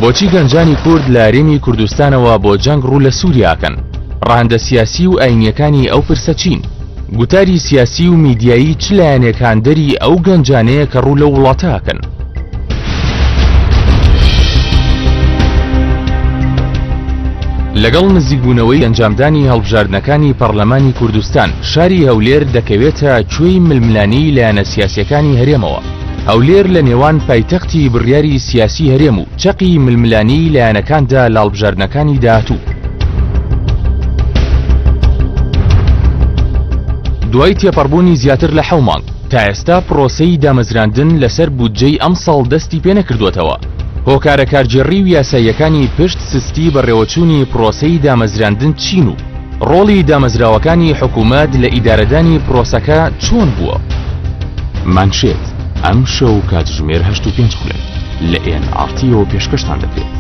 بۆچی گەنجانی کورد لە هەرێمی کوردستانەوە بۆ جەنگ ڕوو لە سووریا ئەکەن؟ ڕەهەندە سیاسی و ئاینییەکانی ئەو پرسە چین؟ گوتاری سیاسی و میدیایی چ لایەنێک هاندەری ئەو گەنجانەیە کە ڕوو لەو وڵاتە ئەکەن؟ لەگەڵ نزیکبوونەوەی ئەنجامدانی هەڵبژاردنەکانی پەڕلەمانی کوردستان، شاری هەولێر دەکەوێتە کوێی ململانێی لایەنە سیاسییەکانی هەرێمەوە. هەولێر لە نێوان پایتەختی بڕیاری سیاسی هەرێم و چەقی ململانێی لایەنەکاندا لە هەڵبژاردنەکانی داهاتوو. دوای تێپەڕبوونی زیاتر لە حەو مانگ، تا ئێستا پرۆسەی دامەزراندن لەسەر بودجەی ئەمساڵ دەستی پێنەکردووەتەوە. هۆکارە کارگێڕی و یاساییەکانی پشت سستی بەڕێوەچوونی پرۆسەی دامەزراندن چین و ڕۆڵی دامەزراوەکانی حکومەت لە ئیدارەدانی پرۆسەکە چۆن بووە؟ مانشێت، ئەمشەو کاتژمێر هەشت و پێنج خولەک لە ئێن ئاڕ تیەوە پێشکەشتان دەکرێت.